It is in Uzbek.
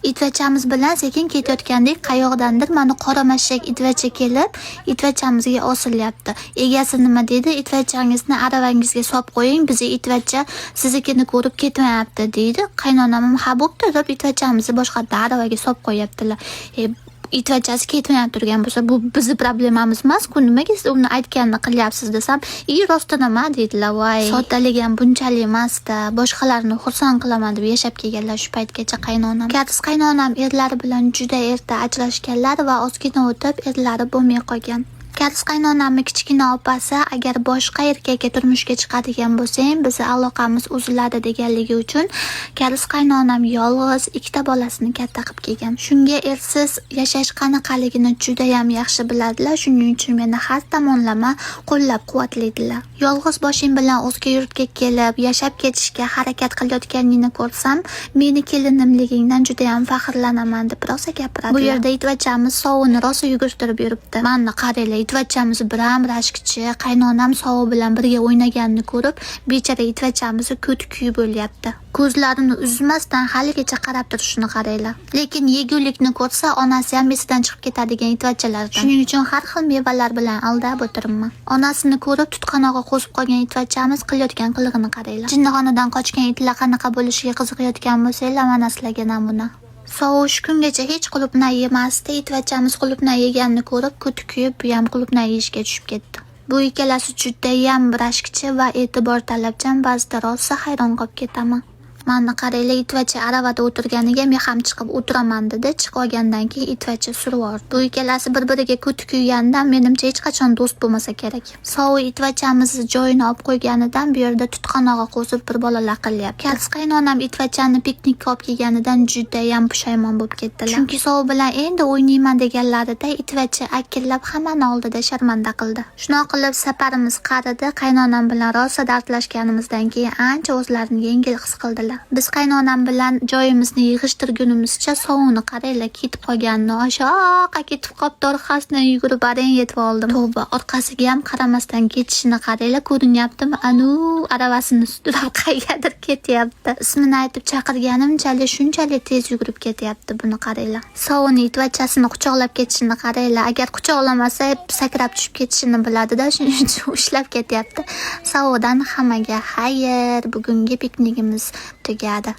Itvachamiz bilan sekin ketayotgandik, qayoqdandir mana qora mashak itvacha kelib, itvachamizga osilyapti. Egasi nima deydi? "Itvachangizni aravangizga solib qo'ying, bizni itvacha siznikini ko'rib ketmayapti", deydi. Qaynonam ham "Ha, bo'pti", deb itvachamizni boshqatdan aravaga solib qo'yaptilar. E, itvachasi ketmayap turgan bo'lsa, bu bizni problemamiz emas-ku, nimaga siz uni aytganini qilyapsiz desam, "I, rostdan ham", deydilar. Voy, soddalik ham bunchalik emas-da, boshqalarni xursand qilaman deb yashab kelganlar shu paytgacha qaynonam. Karis qaynonam erlari bilan juda erta ajrashganlar va ozgina o'tib erlari bo'lmay qolgan. Karis qaynonamni kichkina opasi agar boshqa erkakka turmushga chiqadigan bo'lsang, bizni aloqamiz uziladi deganligi uchun karis qaynonam yolg'iz ikkita bolasini katta qilib kelgan. Shunga ersiz yashash qanaqaligini judayam yaxshi biladilar. Shuning uchun meni har tomonlama qo'llab-quvvatlaydilar. "Yolg'iz boshing bilan o'zga yurtga kelib, yashab ketishga harakat qilayotganingni ko'rsam, meni kelinimligingdan judayam faxrlanaman", deb rosa gapiradilar. Bu yerda itvachamiz sovuni rosa yugurtirib yuribdi. Mana qaranglar, itvachamiz biram rashkchi, qaynonam sovi bilan birga o'ynaganini ko'rib, bechora itvachamizni ko'ti kuyib o'lyapti. Ko'zlarini uzmasdan haligacha qarab turishini qaranglar. Lekin yegulikni ko'rsa, onasi ham esidan chiqib ketadigan itvachalardan. Shuning uchun har xil mevalar bilan aldab o'tiribman. Onasini ko'rib tutqanog'i qo'zib qolgan itvachamiz qilayotgan qilig'ini qaranglar. Jinnixonadan qochgan itlar qanaqa bo'lishiga qiziqayotgan bo'lsanglar, mana sizlarga namuna. Sovuq shu kungacha hech qulupnay yemasdi. Itvachamiz qulupnay yeganini ko'rib, ko'ti kuyib, bu ham qulupnay yeyishga tushib ketdi. Bu ikkalasi judayam rashkchi va e'tibor talabchan, ba'zida rosa hayron qolib ketaman. Mana qaranglar, itvacha aravada o'tirganiga men ham chiqib o'tiraman dedi. Chiqib olgandan keyin itvacha surib yubordi. Bu ikkalasi bir-biriga ko'ti kuyganidan menimcha hech qachon do'st bo'lmasa kerak. Sovuq itvachamizni joyini olib qo'yganidan bu yerda tutqanog'i qo'zib bir bola laqillayapti. Karis qaynonam itvachani piknikka olib kelganidan judayam pushaymon bo'lib ketdilar. Chunki sovuq bilan endi o'ynayman deganlarida itvacha akillab hammani oldida sharmanda qildi. Shunaqa qilib safarimiz qaridi. Qaynonam bilan rosa dardlashganimizdan keyin ancha o'zlarini yengil his qildilar. Biz qaynonam bilan joyimizni yig'ishtirgunimizcha sovuni qaranglar, ketib qolganini, oshoqqa ketib qolibdi, orqasidan yugurib arang yetib oldim. Tavba, orqasiga ham qaramasdan ketishini qaranglar, ko'rinyaptimi? Anu aravasini sudrab qayergadir ketyapti. Ismini aytib chaqirganimchalik shunchalik tez yugurib ketyapti, buni qaranglar. Sovuni itvachasini quchoqlab ketishini qaranglar. Agar quchoqlamasa, sakrab tushib ketishini biladida, shuning uchun ushlab ketyapti. Sovuqdan hammaga xayr, bugungi piknikimiz tugadi.